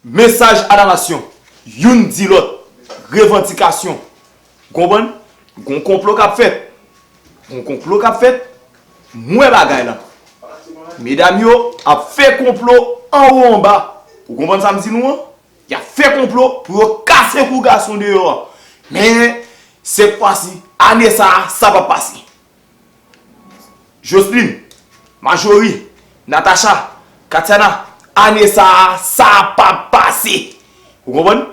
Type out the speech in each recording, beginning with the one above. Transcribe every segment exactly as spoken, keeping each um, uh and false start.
Mesaj a la nasyon. Youn di lòt. Revandikasyon. Ou konprann? Gon konplo k ap fèt. Gon konplo k ap fèt. M wè bagay la. Medam yo ap fè konplo anwo anba. Ou konprann sa m di nou an? Y ap fè konplo pou yo kase kou gason deyò an. Men, sèt fwa si, ane sa a, sa p ap pase. Joseline, Marjorie, Natacha, Katiana, ane sa a, sa p ap pase. Ou konprann?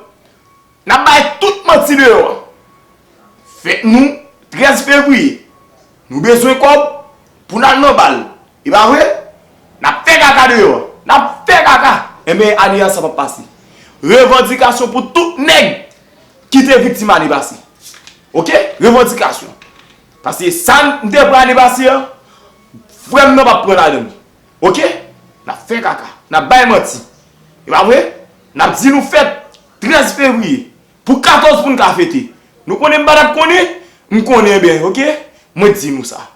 N ap bay tout manti deyò an. Fèt nou trèz fevriye. Nou bezwen kòb pou n al nan bal. E pa vre? N ap fè kaka deyò. N ap fè kaka. Enben, ane a, sa p ap pase. Revandikasyon pou tout nèg ki te viktim ane pase. Oke? Revandikasyon. Paske sa m te pran ane pase an, frè m nan p ap pran ladan l. Oke? N ap fè kaka. N ap bay manti. E pa vre? N ap di nou fèt trèz fevriye. Pou katòz pou n ka fete. Nou konnen m pa t ap konnen? M konnen byen, oke? Mwen di nou sa.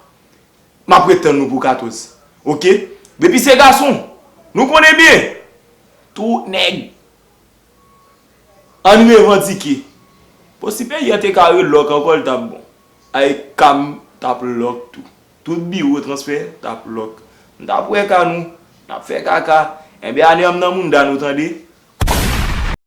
M ap ret tann nou pou katòz. Oke? Depi se gason, nou konnen byen. Tout nèg. Ann revandike. Bon, si peyi a te ka relòk ankò, l t ap bon. Ay, ka m t ap lòk tou. Tout biwo transfè t ap lòk. M t ap wè ka nou. N ap fè kaka. Enben, ane an m nan mounda nou, tande.